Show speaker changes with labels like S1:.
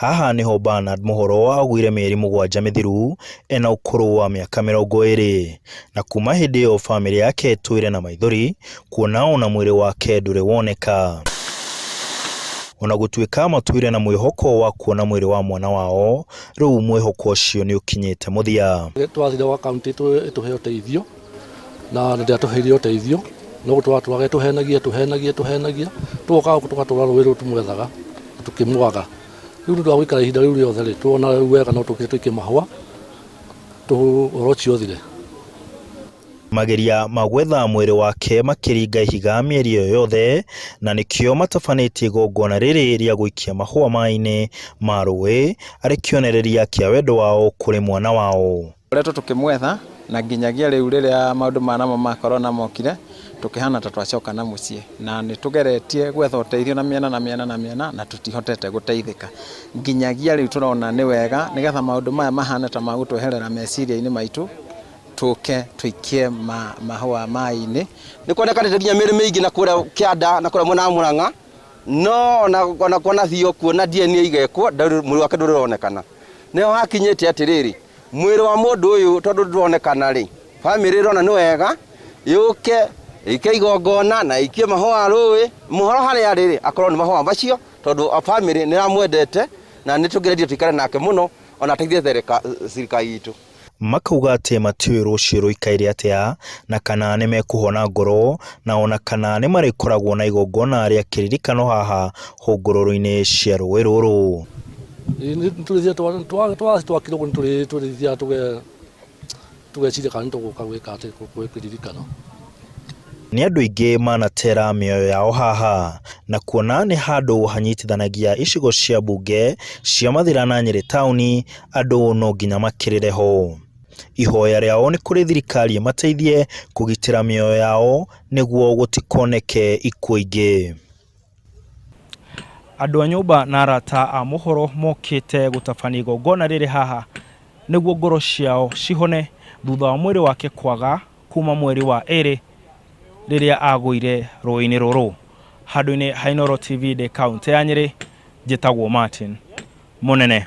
S1: Haha nĩho Bernard Muhoro agũire mĩeri 7 mĩthiru ena ũkũrũ wa mĩaka 20. Na kuma hĩndĩ ĩyo bamĩrĩ yake ĩtũire na maithori kuona ona mwĩrĩ wake ndũrĩ woneka. Ona gũtuĩka matũire na mwĩhoko wa kuona mwĩrĩ wa mwana wao, rĩu mwĩhoko ũcio nĩ ũkinyĩte mũthia.
S2: Twathire gwa kaunti ĩtũhe ũteithio na ndĩatũheire ũteithio no gũtũratũraga ĩtũhenagia ĩtũhenagia ĩtũhenagia tũgoka gũkũ tũgatũra rũĩ rũu tũmwethaga tũkĩmwaga. Rĩu nĩ ũndũ wa gũikara ihinda rĩu rĩothe rĩ, tuona rĩu wega no tũke tũikie mahũa ũhoro ũcio ũthire.
S1: Mageria ma gwetha mwĩrĩ wake makĩringa ihiga mĩeri ĩyo yothe na nĩkĩo matabanĩtie igongona rĩrĩ rĩa gũikia mahũa maĩ-inĩ ma rũĩ arĩ kĩonereria kĩa wendo wao kũrĩ mwana wao.
S3: Tũkoretwo tũkĩmwetha na nginyagia rĩu rĩrĩa maũndũ maya namo ma corona mokire tũkĩhana ta twacoka na mũciĩ na nĩ tũgeretie gwetha ũteithio na mĩena na mĩena na mĩena na tũtihotete gũteithĩka. Nginyagia rĩu tũrona nĩ wega nĩgetha maũndũ maya mahane ta magũtweherera meciria-inĩ maitũ tũke tũikie mahũa maĩ-inĩ.
S4: Nĩ kuonekanĩte nginya mĩĩrĩ mĩingĩ na kũrĩa kĩanda na kũrĩa mwena wa Mũrang'a no ona kwanathiĩ kuo na DNA igekwo mwĩrĩ wake ndũrĩ ũronekana. Nĩho hakinyĩte atĩrĩrĩ, mwĩrĩ wa mũndũ ũyũ tondũ ndũronekana rĩ, bamĩrĩ ĩrona nĩ wega yũke ĩke igongona na ĩikie mahũa rũĩ, mũhoro harĩa arĩ rĩ, akorwo nĩ mahũa macio tondũ bamĩrĩ nĩ ĩramwendete na nĩ tũngĩrendire tũikare nake mũno ona ateithie thirikari itũ.
S1: Makauga atĩ matiũĩ rũciũ rũikaire atĩa na kana nĩ mekũhona ngoro na ona kana nĩ marĩkoragwo na igongona rĩa kĩririkano haha hũngũrũrũ-inĩ cia rũĩ rũrũ.
S2: Twakira ũguo nĩ tũrĩthiaga tũgeciria kana nĩ tũgũka gwĩka atĩ kĩririkano.
S1: Nĩ andũ aingĩ manatera mĩoyo yao haha na kuona nĩ handũ hanyitithanagia icigo cia mbunge cia Mathira na Nyĩrĩ taũni, andũ no nginya makĩrĩre ho. Ihoya rĩao nĩ kũrĩ thirikari ĩmateithie kũgitĩra mĩoyo yao nĩguo gũtikoneke ikuũ ingĩ. Andũ a nyũmba na arata a mũhoro mokĩte gũtabania igongona rĩrĩ haha nĩguo ngoro ciao cihone thutha wa mwĩrĩ wake kwaga kuma mweri wa 2 rĩrĩa agũire rũĩ-inĩ rũrũ. Handũ-inĩ ha Inooro TV ndĩ kaũntĩ ya Nyĩrĩ, njĩtagwo Martin Mũnene.